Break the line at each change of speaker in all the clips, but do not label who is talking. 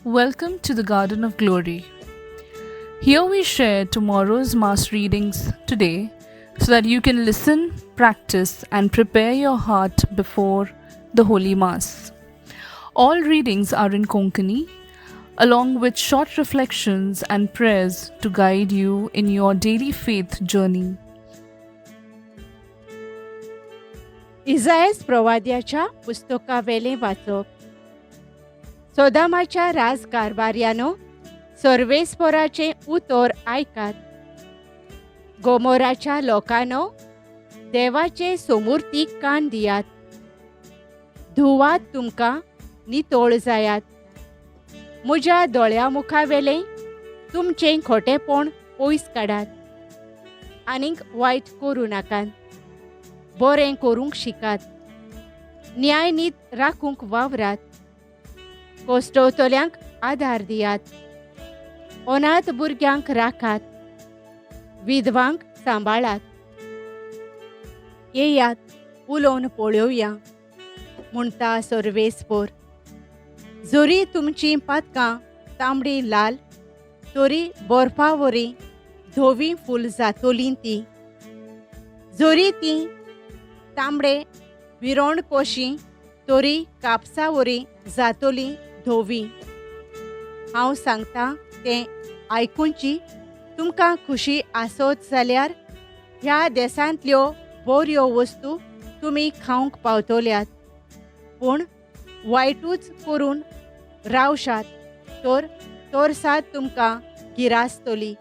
Welcome to the Garden of Glory. Here we share tomorrow's Mass readings today so that you can listen, practice, and prepare your heart before the Holy Mass. All readings are in Konkani, along with short reflections and prayers to guide you in your daily faith journey.
इजायस प्रवाद्याच्या पुस्तकावेलें वाचप. सोदामाच्या राजकारभार्यानो, सर्वेस्पोराचें उतर आयकात. गोमोराच्या लोकांनो, देवाचे सोमुर्तीक कान दियात. धुवात तुमकां, नितळ जायात. म्हज्या दोळ्या मुखावेलें तुमचें खोटेपण पयस काडात. आनीक वायट करूं नाकात, बरें करूंक शिकात. न्यायनीत राखूंक वावरात. कोश्टवतल्यांक आदार दियात. अनाथ भुरग्यांक राखात. विधवांक सांबाळात. येयात, उलोवन पळोवया, म्हणटा सर्वेस्पोर. जरी तुमचीं पातकां तांबडी लाल, तरी बर्फा वरी धवीं फूल जातलीं तीं. जरी तीं तांबडे विरोण कशीं, तरी कापसा वरी जातलीं धवीं. हांव सांगता तें आयकुची तुमकां खुशी आसत जाल्यार ह्या देशांतल्यो बऱ्यो वस्तू तुमी खावंक पावतल्यात. पूण वायटूच करून रावशात तर तरसाद तुमकां गिरासतली.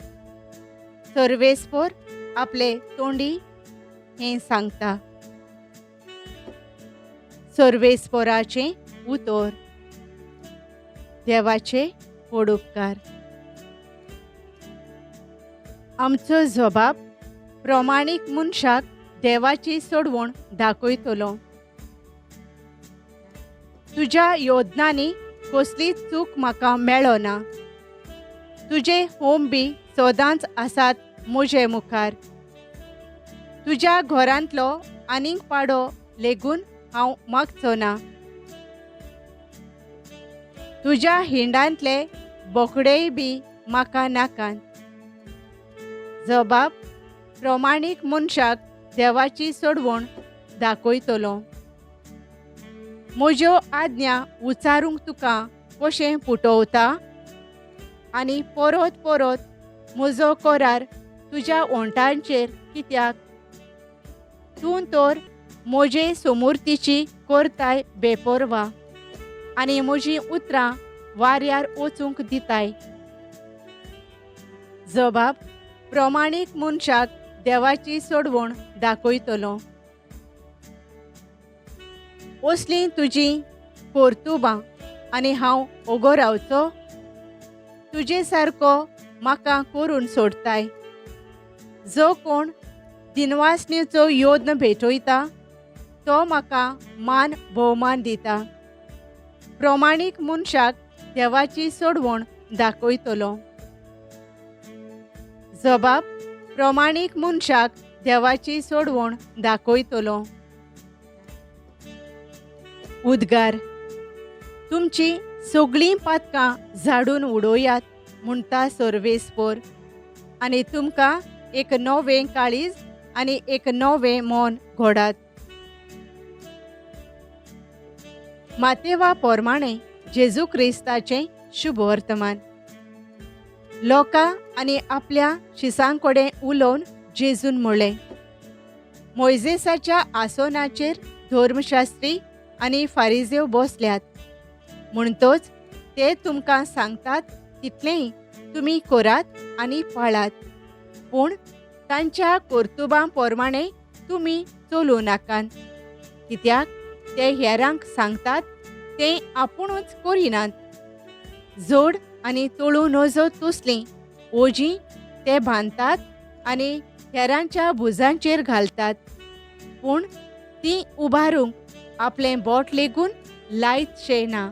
सर्वेस्पोर आपले तोंडी हें सांगता. सर्वेस्पोराचें उतर. देवाचे व्हड उपकार. आमचो जबाब प्रमाणीक मनशाक देवाची सोडवण दाखयतलो. तुज्या योजनांनी कसलीच चूक म्हाका मेळना. तुजे होम बी सदांच आसात म्हजे मुखार. तुज्या घरांतलो आनीक पाडो लेगून हांव मागचो ना. तुज्या हिंडांतले बोकडेय बी म्हाका नाकात. जबाब प्रमाणीक मनशाक देवाची सोडवण दाखयतलो. म्हज्यो आज्ञा उचारूंक तुका कशें पुटवता आनी परत परत म्हजो करार तुज्या ओंठांचेर कित्याक? तूं तर म्हजे सोमुर्तीची करताय बेपर्वा आनी म्हजीं उतरां वाऱ्यार वचूंक दिताय. जबाब प्रमाणीक मनशाक देवाची सोडवण दाखयतलो. असलीं तुजीं कर्तुबां आनी हांव ओगो रावचो? तुजे सारको म्हाका करून सोडताय. जो कोण दिनवासणेचो योद्न भेटयता तो म्हाका मान भोवमान दिता. प्रमाणीक मनशाक देवाची सोडवण दाखयतलो. जबाब प्रमाणीक मनशाक देवाची सोडवण दाखयतलो. उद्गार. तुमची सगळीं पातकां झाडून उडोयात, म्हणटा सर्वेस्पोर, आनी तुमकां एक नवें काळीज आनी एक नवें मन घोडात. मातेवा प्रमाणे जेजू क्रिस्ताचें शुभ वर्तमान. लोकां आनी आपल्या शिसां कडेन उलोवन जेजून म्हणलें, मोयजेसाच्या आसनाचेर धर्मशास्त्री आनी फारिजेव बसल्यात, म्हणटच ते तुमकां सांगतात तितलेंय तुमी करात आनी पाळात, पूण तांच्या कर्तुबां प्रमाणे तुमी चलूं नाकात. कित्याक ते हेरांक सांगतात तें आपुणूच करिनात. जोड आनी तळूं नजो तसलीं ओजीं ते बांदतात आनी हेरांच्या भुजांचेर घालतात, पूण तीं उबारूंक आपलें बोट लेगून लायतशें ना.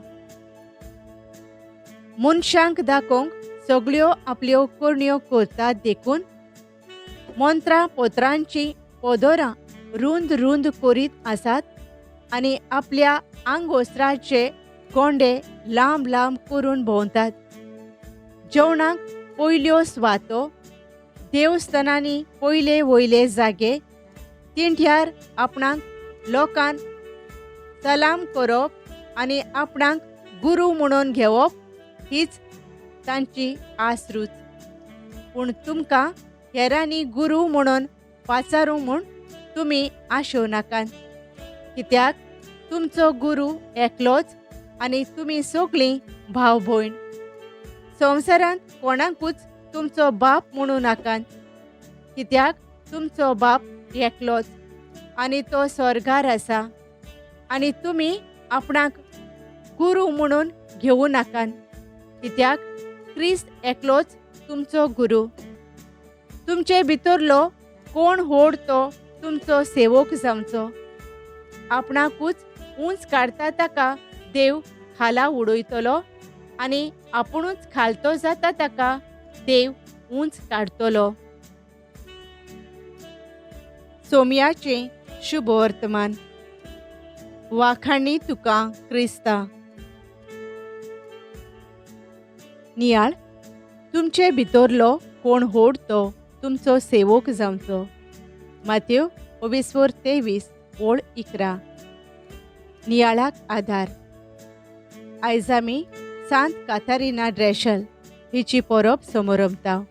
मनशांक दाखोवंक सगळ्यो आपल्यो करण्यो करतात देखून मंत्रां पत्रांचीं पदरां रूंद रूंद करीत आसात आनी आपल्या आंगवस्त्राचे गोंडे लांब लांब करून भोंवतात. जेवणाक पयल्यो स्वातो, देवस्थानांनी पयले वयले जागे, तिंठ्यार आपणाक लोकान सलाम करप आनी आपणाक गुरू म्हणून घेवप हीच तांची आसरूच. पूण तुमकां हेरांनी गुरू म्हणून पाचारूं म्हूण तुमी आशोवं नाकात, कित्याक तुमचो गुरू एकलोच आनी तुमी सगळीं भाव भयण. संवसारांत कोणाकूच तुमचो बाप म्हणूं नाकात, कित्याक तुमचो बाप एकलोच आनी तो स्वर्गार आसा. आनी तुमी आपणाक गुरू म्हणून घेवं नाकात, कित्याक क्रिस्त एकलोच तुमचो गुरू. तुमचे भितरलो कोण व्हड तो तुमचो सेवक जावचो. आपणाकूच उंच काडटा ताका देव खाला उडयतलो आनी आपुणूच खालतो जाता ताका देव उंच काडटलो. सोमयाचें शुभ वर्तमान. वाखाणी तुका क्रिस्ता. नियाळ, तुमचे भितरलो कोण व्हड तो तुमचो सेवक जावचो. मातेव 23:11. नियाळाक आधार. आयज आमी सांत काथारिना ड्रेशल हिची परब समोरमता.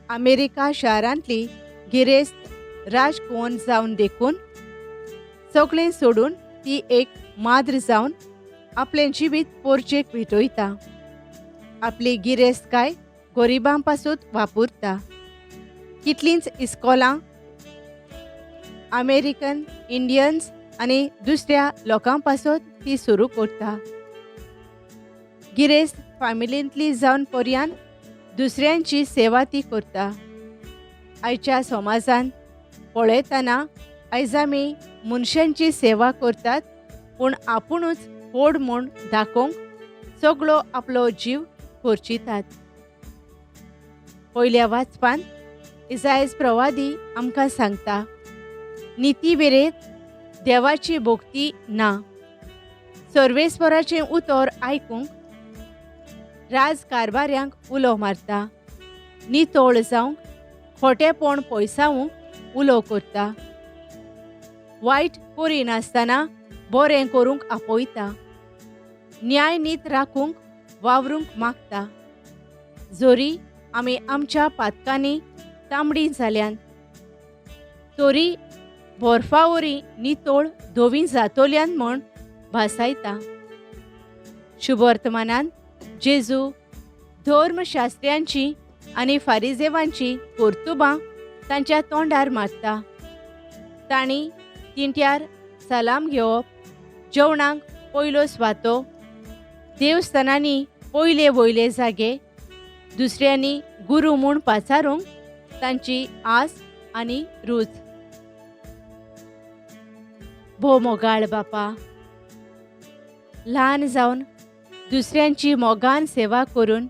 अमेरिका शारांतली गिरेस्त राजकुंवर जावन देखून सगळें सोडून ती एक माद्र जावन आपलें जिवीत पोरचेक भेटयता. आपली गिरेस्तकाय गरिबां पासून वापरता. कितलींच इस्कोलां अमेरिकन इंडियन्स आनी दुसऱ्या लोकां पासत ती सुरू करता. गिरेस्त फामिलींतली जावन पर्यान दुसऱ्यांची सेवा ती करता. आयच्या समाजान पळयतना आयज आमी मनशांची सेवा करतात, पूण आपुणूच व्हड म्हूण दाखोवंक सगळो आपलो जीव खर्चितात. पयल्या वाचपान इसायस प्रवादी आमकां सांगता, निती वेरेत देवाची भक्ती ना. सर्वेस्वराचें उतर आयकूंक राजकारभाऱ्यांक उलो मारता, नितळ जावंक खोटेपण पयसावंक उलो करता, वायट करिनासतना बरें करूंक आपयता, न्याय नीत राखूंक वावरूंक मागता. जरी आमी आमच्या पातकांनी तांबडी जाल्यान तरी बर्फावरी नितळ धवी जातोल्यान म्हूण भासायता. शुभवर्तमानान जेजू धर्मशास्त्र्यांची आनी फारिजेवांची कर्तुबां तांच्या तोंडार मारता. तांणी तिंट्यार सलाम घेवप, जेवणाक पयलो स्वातो, देवस्थानांनी पयले वयले जागे, दुसऱ्यांनी गुरू म्हूण पाचारूंक तांची आस आनी रूच. भोव मोगाळ बापा, ल्हान जावन दुसऱ्यांची मोगान सेवा करून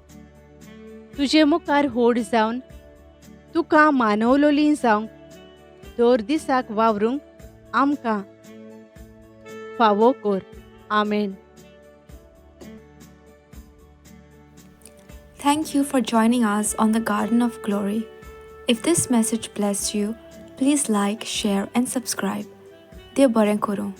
तुजे मुखार व्हड जावन तुका मानवलोली जावंक दर दिसाक वावरूंक आमकां फावो कर. आमेन.
Thank you for joining us on the Garden of Glory. If this message blessed you, please like, share and subscribe. देव बरें करूं.